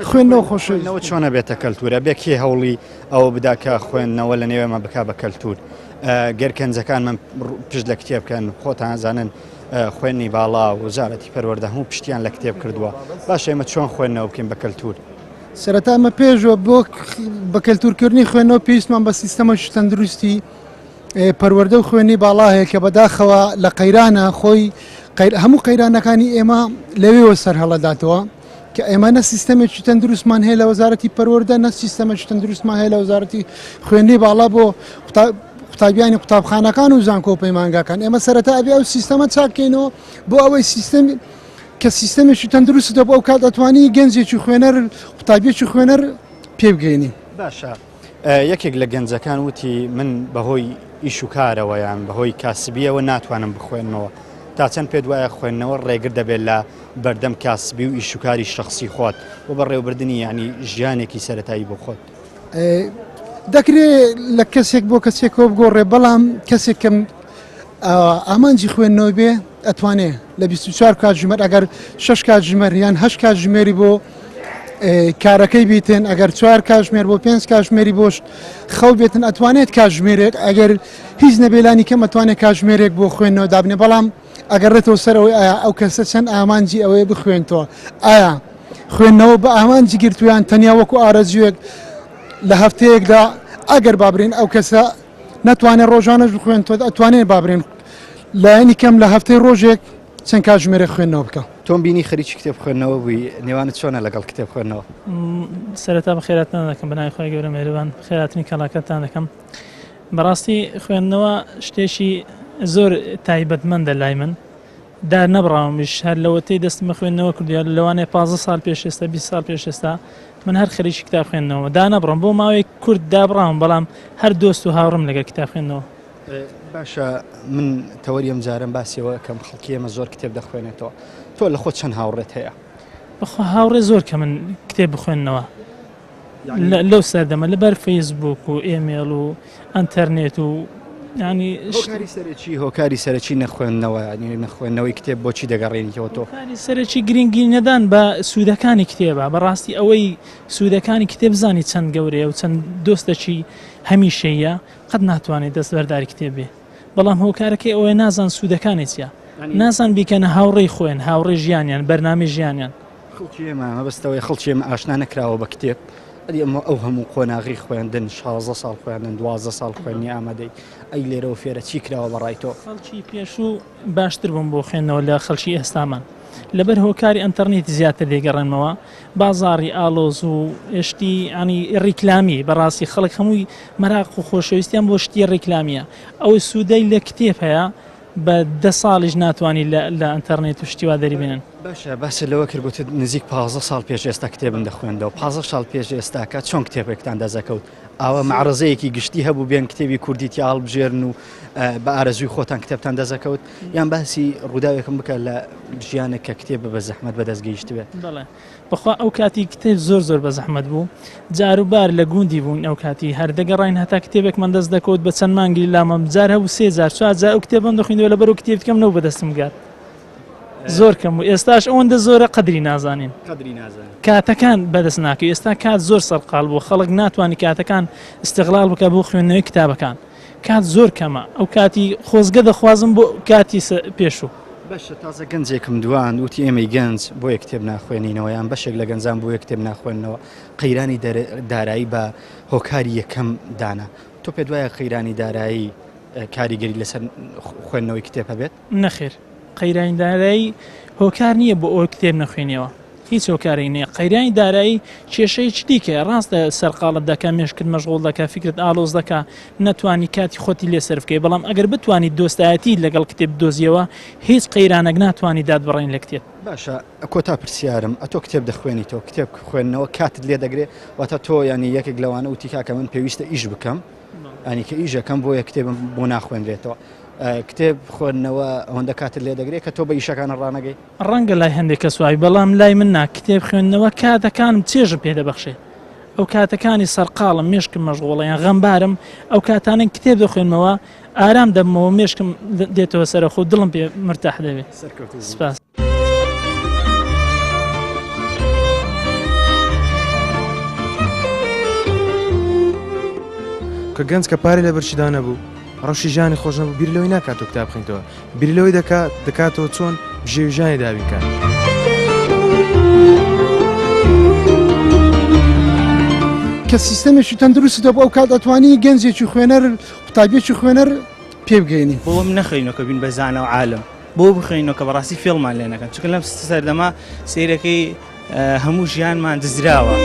خوێندنەوە خۆشەویستەوە چۆنە بێتە کەلتورە بێ کێ هەوڵی ئەوە بدا کە خوێندنەوە لە نێوێمە بک بە کەلتور گەر کەنجەکان من پشت لە کتێب بکەن خۆتان زانن خوێنی باڵا وەزارەتی پەروەردە هەموو پشتیان لە کتێب کردووە باش ئێمە چۆن خوێندنەوە بکەین بە کەلتور سەرەتا ئەمە پێشەوە بۆ بە کەلتورکردنی خوێندنەوە پێویستمان بە سیستەمەکی تەندروستی پەروەردە و خوێنی باڵا هەیە کە بەداخەوە لە قەیرانە خۆی هەموو قەیرانەکانی ئێمە لەوێوە سەر هەڵەداتەوە کە ئێمە نە سیستەمێکی تەندروستمان هەیە لە وەزارەتی پەروەردە نە سیستەمێکی تەندروستمان هەیە لە وەزارەتی خوێندنی باڵا بۆ قوتابیانی قوتابخانەکان و زانکۆ و پەیمانگاکان ئێمە سەرەتا ئەبێ ئەو سیستەمە چاککەینەوە بۆ ئەوەی سیستەم کە سیستەمێکی تەندروست دەبوو ئەو کات ئەتوانی گەنجێکی خوێنەر قوتابیەکی خوێنەر پێ بگەینی. باشە یەکێک لە گەنجەکان وتی من بەهۆی ئیش و کارەوە یان بەهۆی کاسبیەوە ناتوانم بخوێنمەوە تا چەند پێت وایە خوێندنەوە ڕێگر دەبێت لە بەردەم کاسبی و ئیش و کاری شخصی خۆت و بەڕێوەبردنی یعنی ژیانێکی سەتایی بۆ خۆت؟ دەکرێت لە کەسێک بۆ کەسێکەوە بگۆڕێ بەڵام کەسێک کەم ئامانجی خوێندنەوە بێ ئەتوانێ لە 24 کاتژمێر ئەگەر 6 کاتژمێر یان 8 کاتژمێری بۆ کارەکەی بیتن ئەگەر چوار کاتژمێر بۆ پێنج کاتژمێری بۆش خەو بێتن ئەتوانێت کاتژمێرێک ئەگەر هیچ نەبێلانی کەم ئەتوانێت کاتژمێرێک بۆ خوێندنەوە دابنێ بەڵام ئەگەڕێتەوە سەرەوەی ئایا ئەو کەسە چەند ئامانجی ئەوەیە بخوێنتەوە ئایا خوێندنەوە بە ئامانجی گرتویان تەنیا وەکو ئارەزوێک لە هەفتەیەکدا ئەگەر بابرین ئەو کەسە نەتوانێت ڕۆژانەش بخوێنێت ئەتوانێت بابرێن لایەنی کەم لە هەفتەی ڕۆژێک چەند کاتژمێرێک خوێندنەوە بکە. تۆم بینی خەریکی کتێب خوێندنەوە بووی، نێوانت چۆنە لەگەڵ کتێب خوێندنەوە؟ سەرەتا بەخێراتنان دەکەم بەناوی خوای گەورە مێهرەبان خێراترین کەڵاکەتان دەکەم بەڕاستی خوێندنەوە شتێکی زۆر تایبەتمەندە لای من دار نەبڕاومیش هەر لەوەتەی دەستم بە خوێندنەوە کردووە لەوانەیە 15 ساڵ پێش ئێستا 20 ساڵ پێش ئێستا من هەر خەریکی کتاب خوێندنەوە دانەبڕم بۆ ماوەی کورت دابڕاوم بەڵام هەر دۆست و هاوڕم لەگەر کتاب خوێندنەوە. باشە من تەوەری ئەم جارەم باسیەوە کەم خەڵکی ئێمە زۆر کتێب دەخوێنێتەوە تۆ لە خۆت چەند هاوڕێت هەیە؟ بەخوا هاوڕێ زۆر کە من کتێب بخوێننەوە لەو سەردەمە لەبەر فەیسبوک و ئێمێڵ و ئەتەرنێت و ینی هۆکاری سەرەکی هۆکاری سەرەکی نەخوێندنەوە ینی نەخوێندنەوەی کتێب بۆچی دەگەڕێنیتەوە تۆ؟ هۆکاری سەرەکی گرنگی نەدان بە سوودەکانی کتێبە بەڕاستی ئەوەی سوودەکانی کتێب زانی چەند گەورەیە و چەند دۆستەکی هەمیشەیە قەت ناتوانێت دەستبەرداری کتێب بێ بەڵام هۆکارەکەی ئەوەیە نازان سوودەکانی چیە نازان بیکەنە هاوڕێی خۆیان هاوڕێی ژیانیان بەرنامەی ژیانیان. خەڵکی ئێمە مەبەست ئەوەیە خەڵکی ئێمە ئاشنا نەکراوە بە کتێب ئەدی ئەمە ئەو هەموو قۆناغی خوێندن 16 ساڵ خوێندن 12 ساڵ خوێندنی ئامادەی ئەی لێرەوە فێرە چی کراوە بە ڕای تۆ؟ خەڵکی پێشوو باشتر بوون بۆ خوێندنەوە لە خەڵکی ئێستامان لەبەر هۆکاری ئەنتەرنێتی زیاتر دەیگەڕێنمەوە بازاڕی ئاڵۆز و شتی ینی ڕیکلامی بەڕاستی خەڵک هەمووی مەراق و خۆشەویستیان بۆ شتی ڕیکلامیە ئەوەی سوودەی لە کتێب هەیە بە دە ساڵیش ناتوانی لە ئەنتەرنێت و شتی وا دەریبێنن. باشە باست لەوە کرد گوتت نزیک 15 ساڵ پێش ئێستا کتێبم دەخوێندەوە 15 ساڵ پێش ئێستاکە چۆن کتێبێکتان دەزەکەوت ئاوا مەعرەزەیەکی گشتی هەبوو بێن کتێبی کوردی تیا هەڵبژێرن و بە ئارەزووی خۆتان کتێبتان دەزەکەوت یان باسی ڕووداوێکم بکە لە ژیانێک کە کتێب بە زەحمەت بەدەست گەیشتبێت. بەڵێ بەخوا ئەو کاتی کتێب زۆر زۆر بە زەحمەت بوو جاروبار لە گوندی بووین ئەو کاتی هەر دەگەڕاین هەتا کتێبێکمان دەست دەکەوت بە چەند مانگی لامەم جار هەبوو سێ جار چوار جار ئەو کتێبەم دەخوێندەوە لەبەر ئەو کتێب کەم نەبوو بەدەستم گات زۆر کەم و ئێستاش ئەوەندە زۆرە قەدری نازانین قەدری نازانین کاتەکان بەدەست ناکەوی ئێستا کات زۆر سەرقاڵ بوو خەڵک ناتوانانی کاتەکان استغلال بکە بۆ خوێندنەوەی کتابەکان کات زۆر کەمە ئەو کاتی خۆزگە دەخوازم بۆ کاتی پێشوو. باشە تازە گەنجێکم دوان وتی ئێمەی گەنج بۆیە کتێب ناخوێنینەوە یان بەشێک لە گەنجان بۆیە کتێب ناخوێننەوە قەیرانی دارایی بە هۆکاری یەکەم دانا تۆ پێت وایە قەیرانی دارایی کاریگەری لەسەر خوێندنەوەی کتێب هەبێت؟ نەخێر قەیرانی دارایی هۆکار نییە بۆ ئەوەی کتێب نەخوێنیەوە هیچ هۆکارێک نییە قەیرانی دارایی کێشەیەکی دیکەیە ڕاستە سەرقاڵت دەکا مێشکت مەشغوڵ دەکا فیکرت ئاڵۆز دەکا نەتوانی کاتی خۆتی لێ سەرف بکەی بەڵام ئەگەر بتوانی دۆستایەتی لەگەڵ کتێب بدۆزیەوە هیچ قەیرانێک ناتوانی داتبڕێنی لە کتێب. باشە کۆتا پرسیارم ئەتۆ کتێب دەخوێنیتەوە کتێب خوێندنەوە کاتت لێ دەگرێ واتە تۆ یانی یەکێک لەوانە وتی کاکە من پێویستە ئیش بکەم ینی کە ئیشەکەم بۆیە کتێبم بۆ ناخوێنرێتەوە کتێب خوێندنەوە ئەوەندە کاتت لێ دەگرێت کە تۆ بە ئیشەکانە ڕانەگەی؟ ڕەنگە لای هەندێک کەس وابی بەڵام لای من نا، کتێب خوێندنەوە کاتەکانم چێژم پێ دەبەخشێ، ئەو کاتەکانی سەرقاڵم مێشکم مەشغوڵە یان غەمبارم ئەو کاتانەی کتێب دەخوێنمەوە ئارام دەبمەوە مێشکم دێتەوە سەرەخۆ و دڵم پێ مرتاح دەبێ. سپاس. کە گەنج کە پارەی لە بەرچیدا نەبوو ڕەوشی ژیانی خۆش نەبوو بیر لەوەی ناکاتەوە کتاب بخوێنیتەوە بیر لەوەی دەکات دەکاتەوە چۆن بژێوی ژیانی دابین کات. کە سیستەمێکی تەندروستی دەبوو ئەو کات ئەتوانی گەنجێکی خوێنەر قوتابیەکی خوێنەر پێ بگەینی. بۆ نەخوێنەوە کە بین بە زانا و عالم بۆ بخوێنەوە کە بەڕاستی فێڵمان لێ نەکەن چونکە لەم سەردەمە سەیرەکەی هەموو ژیانمان دزراوە.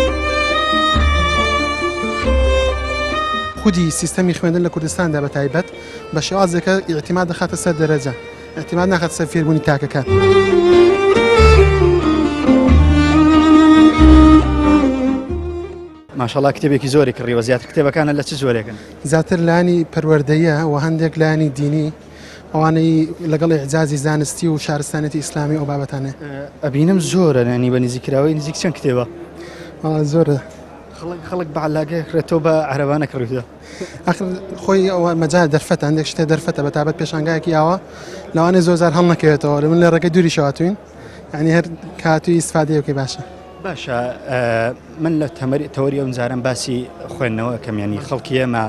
خودی سیستەمی خوێندن لە کوردستاندا بە تایبەت بە شێوازێکە ئیعتیماد دەخاتە سەر دەرەجە، ئیعتیماد ناخاتە سەر فێربوونی تاکەکان. ماشەڵا کتێبێکی زۆری کڕیوە زیاتر کتێبەکانە لە چ جۆرێکن؟ زیاتر لایەنی پەروەردەییە و هەندێک لایەنی دینی ئەوانەی لەگەڵ ئیعجازی زانستی و شارستانێتی ئیسلامی ئەو بابەتانەیە. ئەبینم زۆرە یانی بە نزیککراوەی نزیک چەند کتێبە؟ وەڵا زۆرە. خەڵک خەڵک بە عەلاگە ئەکڕێت تۆ بە عەرەبانە کڕیوتە. ئەخر خۆی ئەوە مەجال دەرفەتە هەندێک شتێ دەرفەتە بە تابەت پێشانگایەکی ئاوا لەوانەیە زۆر جار هەڵنەکەوێتەوە لە من لە ڕێگەی دووریشەوە هاتووین یعنی هەر کاتوی ئیسفادەیە بکەی باشە. باشە من لە تەمەری تەوەری ئەم جارم باسی خوێندنەوە ئەکەم یعنی خەڵکی ئێمە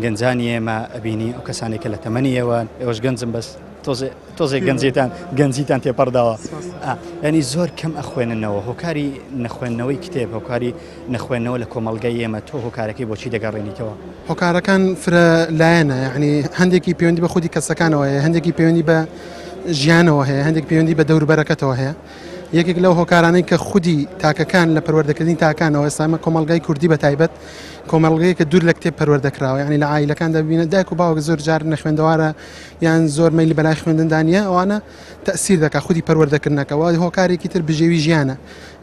گەنجانی ئێمە ئەبینی ئەو کەسانێک کە لە تەمەنی ئێوەن ئێوەش گەنجم بەس تۆزێ تۆزێک گەنجیتان گەنجیتان تێپەڕداوە ینی زۆر کەم ئەخوێننەوە هۆکاری نەخوێندنەوەی کتێب هۆکاری نەخوێندنەوە لە کۆمەڵگەی ئێمە تۆ هۆکارەکەی بۆچی دەگەڕێنیتەوە؟ هۆکارەکان فرە لایەنە یعنی هەندێکی پەیوەندی بە خودی کەسەکانەوە هەیە هەندێکی پەیوەندی بە ژیانەوە هەیە هەندێک پەیوەندی بە دەوروبەرەکەتەوە هەیە یەکێک لەو هۆکارانەی کە خودی تاکەکان لە پەروەردەکردنی تاکانەوە ئێستا ئێمە کۆمەڵگای کوردی بە تایبەت کۆمەڵگەیەکە دوور لە کتێب پەروەردە کراوە یعنی لە عایلەکاندا ببینە دایک و باوک زۆر جار نەخوێندەوارە یان زۆر مەیلی بەلای خوێندندا نییە ئەوانە تەسیر دەکات خودی پەروەردەکردنەکە و هۆکارێکی تر بژێوی ژیانە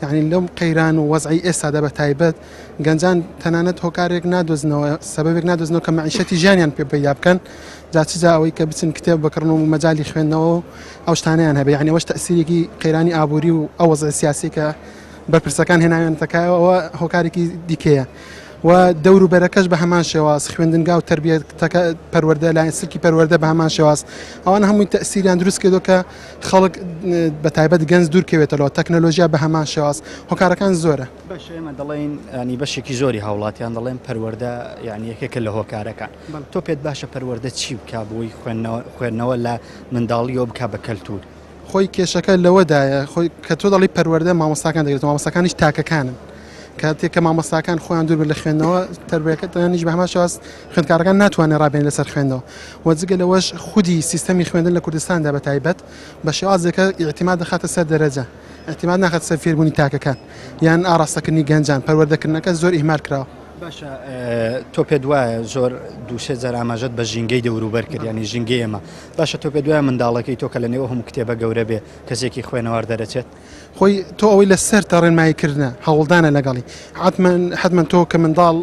یعنی لەم قەیران و وەزعی ئێستادا بە تایبەت گەنجان تەنانەت هۆکارێک نادۆزنەوە سەبەبێک نادۆزنەوە کە مەعیشەتی ژیانیان پێ پەیدا بکەن جا چ جا ئەوەی کە بچن کتێب بکڕن و مەجالی خوێندنەوە و ئەو شتانەیان هەبێ یعنی ئەوەش تەسیرێکی قەیرانی ئابووری و ئەو وەزعی سیاسی کە بەرپرسەکان هێناویانەتە کایەوە ئەوە هۆکارێکی دیکەیە. و دەوروبەرەکەش بە هەمان شێواز خوێندنگا و تەربیەتەکە پەروەردە لایەن سلکی پەروەردە بە هەمان شێواز ئەوان هەمووی تەسیریان دروست کردو کە خەڵک بە تایبەت گەنج دوور کەوێتەوە تەکنەلۆژیا بە هەمان شێواز هۆکارەکان زۆرە. باشە ئێمە دەڵێین ینی بەشێکی زۆری هاوڵاتیان دەڵێن پەروەردە یعنی یەکێکە لە هۆکارەکان تۆ پێت باشە پەروەردە چی بکا بۆی خوێندنەوە لە منداڵیەوە بکا بە کەلتور؟ خۆی کێشەکە لەوەدایە خۆی کە تۆ دەڵی پەروەردە مامۆستاکان دەگرێت مامۆستاکانیش تاکەکانن کاتێک کە مامۆستاکان خۆیان دوور بن لە خوێندنەوە تەربیەکەتانیش بە هەمان شێواز خوێندکارەکان ناتوانێت ڕابێن لەسەر خوێندنەوە و جگە لەوەش خودی سیستەمی خوێندن لە کوردستاندا بە تایبەت بە شێوازێکە ئیعتیماد دەخاتە سەر دەرەجە ئیعتیماد ناخاتە سەر فێربوونی تاکەکان یان ئاڕاستەکردنی گەنجان پەروەردەکردنەکە زۆر ئیهمال کراوە. باشە تۆ پێت وایە زۆر دووسێ جار ئاماژەت بە ژینگەی دەوروبەر کرد ینی ژینگەی ئێمە باشە تۆ پێت وایە منداڵەکەی تۆ کە لە نێو هەموو کتێبە گەورە بێ کەسێکی خوێنەوار دەرەچێت؟ خۆی تۆ ئەوەی لە سەرتە ڕێنمایی کردنە هەوڵدانە لەگەڵی حتمەن حتمەن تۆ کە منداڵ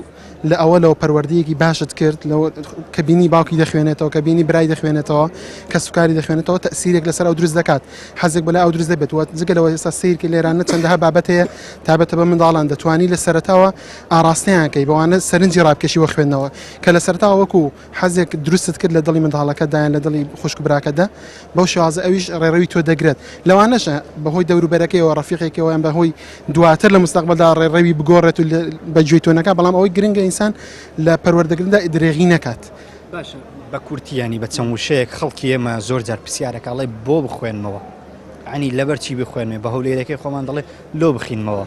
لە ئەوەلەوە پەروەردەیەکی باشت کرد لەوە کە بینی باوکی دەخوێنێتەوە کە بینی برای دەخوێنێتەوە کە سوکاری دەخوێنێتەوە تەسیرێک لەسەر ئەو دروست دەکات حەزێک بەلای ئەو دروست دەبێت وە جگە لەوە ئێستا سیرکە لێرانە چەندەها بابەت هەیە تابەتە بە منداڵان دەتوانی لە سەرەتاوە ئاراستەیان کەی بەوانە سەرنجی ڕابکێشی وە خوێندنەوە کە لە سەرەتاوە وەکو حەزێک دروستت کرد لە دڵی منداڵەکەتدا یان لە دڵی خوشک و براکەتدا بەو شێوازە ئەویش ڕێڕەوی تۆ دەگرێت لەوانەشە بەهۆی دەوروبەرەکەیەوە ڕەفیقێکەوە یان بەهۆی دواتر لە مستەقبەلدا ڕێڕەوی بگۆڕێت و بە گوێی تۆ نەکات بەڵام ئەوەی گرنگە ئینسان لە پەروەردەکردندا درێغی نەکات. باشە بە کورتی ینی بە چەند وشەیەک خەڵکی ئێمە زۆر جار پرسیارەکە ئەڵێ بۆ بخوێنمەوە ینی لەبەر چی بخوێنمێ بە هەولێرەکەی خۆمان دەڵێ لۆ بخینمەوە.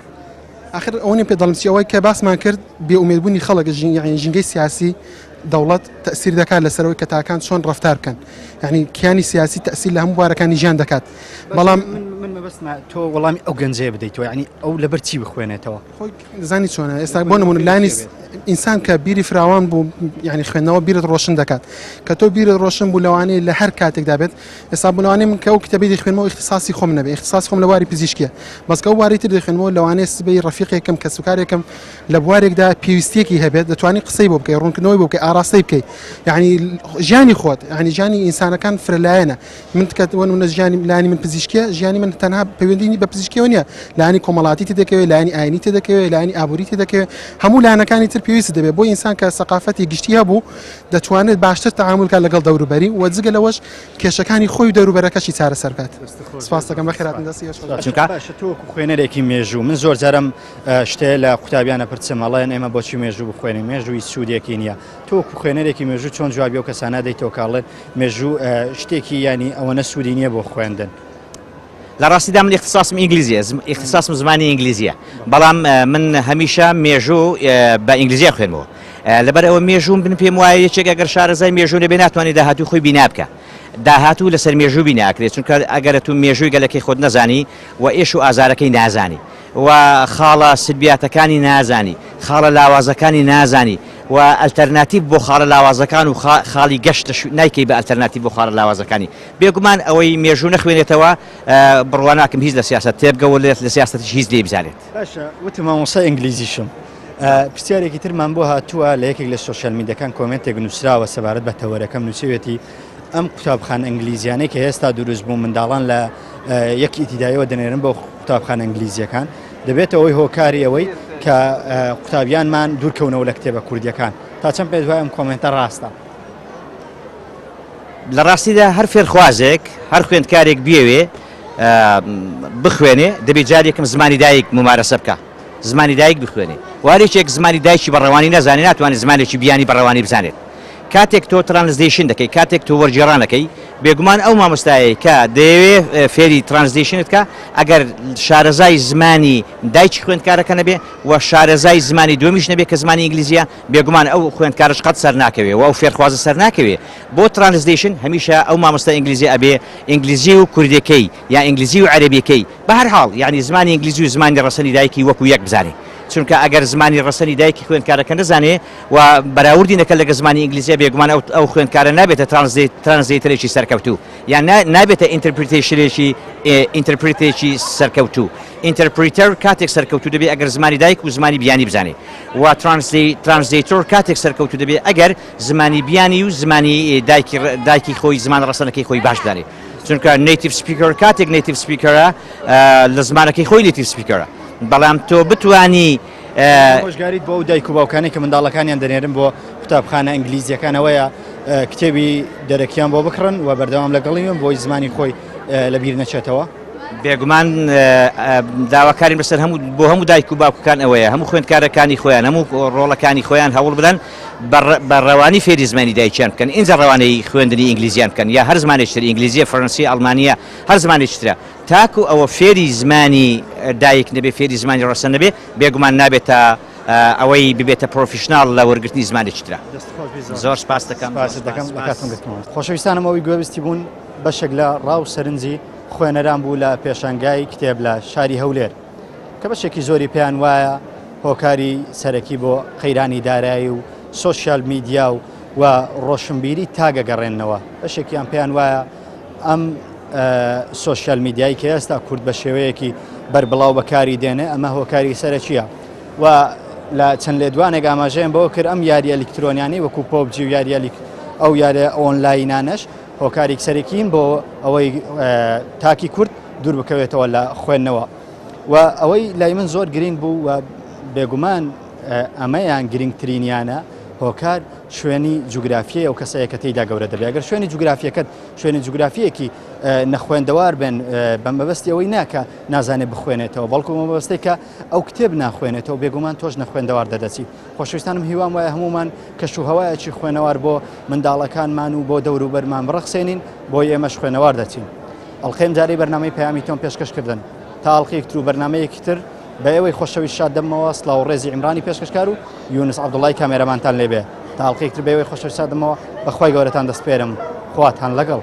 ئاخر ئەوە نیە پێت دەڵێم چی ئەوەی کە باسمان کرد بێ ئومێدبوونی خەڵک یعنی ژینگەی سیاسی دەوڵەت تەسیر دەکات لەسەرەوەی کە تاکان چۆن ڕفتار بکەن یعنی کیانی سیاسی تەسیر لە هەموو بوارەکانی ژیان دەکات بەڵام من مەبەستمە تۆ وەڵامی ئەو گەنجەیە بدەیتەوە یعنی ئەو لەبەر چی بخوێنێتەوە خۆی زانی چۆنە ئێستا بۆ نمونە لانی ئینسان کە بیری فراوان بوو یعنی خوێندنەوە بیرت ڕۆشن دەکات کە تۆ بیرت ڕۆشن بوو لەوانەیە لە هەر کاتێکدا بێت ئێستا بۆ لەوانەیە من کە ئەو کتێبەی دەخوێنمەوە ئیختیساسی خۆم نەبێ ئیختیساسی خۆم لە بواری پزیشکیە بەس کە ئەو بوارەی تر دەخوێنمەوە لەوانەیە سبەی ڕەفیقێکم کەسوکارێکم لە بوارێکدا پێویستیەکی هەبێت دەتوانی قسەی بۆ بکەی ڕوونکردنەوەی بۆ بکەی ئاراستەی بکەی یعنی ژیانی خۆت یعنی ژیانی ئینسانەکان فرەلایەنە من کە وە نمونە ژیانی لایەنی من پزیشکیە ژیانی من تەنها پەیوەندی بە پزیشکیەوە نییە لایەنی کۆمەڵاتی تێدەکەوێت لایەنی ئاینی تێدەکەوێت لایەنی ئابووری تێدەکەوێت هەموو لایەنەکانی تر پێویست دەبێت بۆ ئینسان کە سەقافەتی گشتی هەبوو دەتوانێت باشتر تەعامول کات لەگەڵ دەوروبەری و جگە لەوەش کێشەکانی خۆی و دەوروبەرەکەشی چارەسەر بکات. سپاس دەکەم بەخێرهاتن دەستی ئێوەش خۆش. چونکە باشە تۆ وەکو خوێنەرێکی مێژوو من زۆر جارم شتێ لە قوتابیانە پرسم ئەڵێن ئێمە بۆچی مێژوو بخوێنین مێژوو هیچ سوودێکی نییە تۆ وەکو خوێنەرێکی مێژوو چۆن جوابی ئەو کەسانە دەیتەوە کە ئەڵێن مێژوو شتێکی یانی ئەوەنە سوودی نییە بۆ خوێندن؟ لە ڕاستیدا من ئیختیساسم ئینگلیزیە ئیختیساسم زمانی ئینگلیزیە بەڵام من هەمیشە مێژوو بە ئینگلیزیە خوێنمەوە لەبەر ئەوە مێژووم بن پێم وایە یەکێک ئەگەر شارەزای مێژوو نەبێ ناتوانێت داهاتوو خۆی بینا بکە داهاتوو لەسەر مێژوو بیناکرێت چونکە ئەگەر تو مێژووی گەلەکەی خۆت نەزانی و ئێش و ئازارەکەی نازانی و خاڵە سلبیاتەکانی نازانی خاڵە لاوازەکانی نازانی و ئەلتەرناتیڤ بۆ خاڵە لاوازەکان و خاڵی گەشت نایکەی بە ئەلتەرناتیڤ بۆ خاڵە لاوازەکانی بێگومان ئەوەی مێژوو نەخوێنێتەوە بڕوا ناکەم هیچ لە سیاسەت تێبگە و لە سیاسەتیش هیچ لێی بزانێت. باشە وتم مامۆستای ئینگلیزیشم پرسیارێکی ترمان بۆ هاتووە لە یەکێک لە سۆشیال میدیاکان کۆمێنتێک نووسراوە سەبارەت بە تەوەرەکەم نووسیوێتی ئەم قوتابخانە ئینگلیزیانەی کە ئێستا دروست بوو منداڵان لە یەک ئیتیدایەوە دەنێرن بۆ قوتابخانە ئینگلیزیەکان دەبێتە ئەوەی هۆکاری ئەوەی کە قوتابیانمان دوورکەونەوە لە کتێبە کوردیەکان تا چەند پێت وایە ئەم کۆمێنتە ڕاستە؟ لە ڕاستیدا هەر فێرخوازێک، هەر خوێندکارێک بیەوێ بخوێنێ دەبێ جار یەکەم زمانی دایک مومارەسە بکا، زمانی دایک بخوێنێ و هەر یەکێک زمانی دایکی بە ڕەوانی نەزانێ ناتوانێ زمانێکی بیانی بە ڕەوانی بزانێت. کاتێک تۆ translation دەکەی، کاتێک تۆ وەرگێڕان ئەکەی، بێگومان ئەو مامۆستایەی کە دەیەوێ فێری translation ت کا، ئەگەر شارەزای زمانی دایکی خوێندکارەکە نەبێ و شارەزای زمانی دووەمیش نەبێ کە زمانی ئینگلیزییە، بێگومان ئەو خوێندکارەش قەت سەرناکەوێ و ئەو فێرخوازە سەرناکەوێ بۆ translation هەمیشە ئەو مامۆستا ئینگلیزیە ئەبێ ئینگلیزی و کوردیەکەی یا ئینگلیزی و عەرەبیەکەی بە هەر حاڵ یانی زمانی ئینگلیزی و زمانی ڕەسەنی دایکی وەکو یەک بزانێ چونکە ئەگەر زمانی ڕەسەنی دایکی خوێندکارەکە نەزانێ و بەراوردی نەکە لەگە زمانی ئینگلیزیە بێگومان ئەو ئەو خوێندکارە نابێتە translator ێکی سەرکەوتوو یان نابێتە interpretation ێکی interpret ێکی سەرکەوتوو interpreter کاتێک سەرکەوتوو دەبێ ئەگەر زمانی دایک و زمانی بیانی بزانێ و translator کاتێک سەرکەوتوو دەبێ ئەگەر زمانی بیانی و زمانی دایکی دایکی خۆی زمان ڕەسەنەکەی خۆی باش بزانێ چونکە native speaker کاتێک native speaker ە لە زمانەکەی خۆی native speaker ە بەڵام تۆ بتانی ئامۆژگاریت بۆ ئەو دایک و باوکانەی کە منداڵەکانیان دەنێرن بۆ قوتابخانە ئینگلیزیەکان ئەوەیە کتێبی دەرەکیان بۆ بکڕن و بەردەوام لەگەڵی بن بۆی زمانی خۆی لەبیر نەچێتەوە؟ بێگومان داواکاریم لەسەر هەموو بۆ هەموو دایک و باوکەکان ئەوەیە هەموو خوێندکارەکانی خۆیان هەموو ڕۆڵەکانی خۆیان هەوڵ بدەن بە ڕەوانی فێری زمانی دایکیان بکەن ئینجا ڕەوانەی خوێندنی ئینگلیزیان بکەن یا هەر زمانێکی تر ئینگلیزیە فەرەنسی ئەڵمانیە هەر زمانێکی ترە تاکو ئەوە فێری زمانی دایک نەبێ فێری زمانی ڕەسەن نەبێ بێگومان نابێتە ئەوەی ببێتە پرۆفیشناڵ لە وەرگرتنی زمانێکی ترە. زۆر سپاست دەکەم. سپاست دەکەم لە کاتم گرتمەوە. خۆشەویستانم ئەوەی گوێبستی بوون بەشێک لە ڕا و سەرنجی خوێنەران بوو لە پێشانگای کتێب لە شاری هەولێر کە بەشێکی زۆری پێیان وایە هۆکاری سەرەکی بۆ قەیرانی دارایی و سۆشیال میدیا و و ڕۆشنبیری تاگەگەڕێنەوە بەشێکیان پێیان وایە ئەم سۆشیال میدیای کە ئێستا کورد بە شێوەیەکی بەربڵاو بەکاری دێنێ ئەمە هۆکاری سەرەکیە و لە چەند لێدوانێک ئاماژەیان بەوە کرد ئەم یاریە ئەلیکترۆنیانەی وەکو PUBG و یاریە ئەو یاریە ئۆنلاینانەش هۆکاری سەرەکین بۆ ئەوەی تاکی کورد دوور بکەوێتەوە لە خوێندنەوە و ئەوەی لای من زۆر گرنگ بوو و بێگومان ئەمەیان گرنگترینیانە هۆکار شوێنی جوگرافیە ئەو کەسەیە کە تێیدا گەورە دەبێت ئەگەر شوێنی جوگرافیەکەت شوێنی جوگرافیەکی نەخوێندەوار بن بە مەبەستی ئەوەی ناکە نازانێت بخوێنێتەوە بەڵکو مەبەستێک کە ئەو کتێب ناخوێنێتەوە بێگومان تۆش نەخوێندەوار دەدەچی خۆشەویستانم هیوام وایە هەمومان کەش و هەوایەکی خوێنەوار بۆ منداڵەکانمان و بۆ دەوروبەرمان بڕەخسێنین بۆی ئێمەش خوێنەوار دەچین ئەڵقەی ئەمجارەی بەرنامەی پەیامی تۆم پێشکەش کردن تا ئەڵقەیەک تر و بەرنامەیەکی تر بە ئێوەی خۆشەویست شاد دەبمەوە سڵاو و ڕێزی عیمرانی پێشکەشکار و یونس عەبدوڵای کامێرەمانتان لێبێ تا ئەڵقەیەک تر بە ئێوەی خۆشەویست شاد دەبمەوە بەخوای گەورەتان دەسپێرم خواتان لەگەڵ.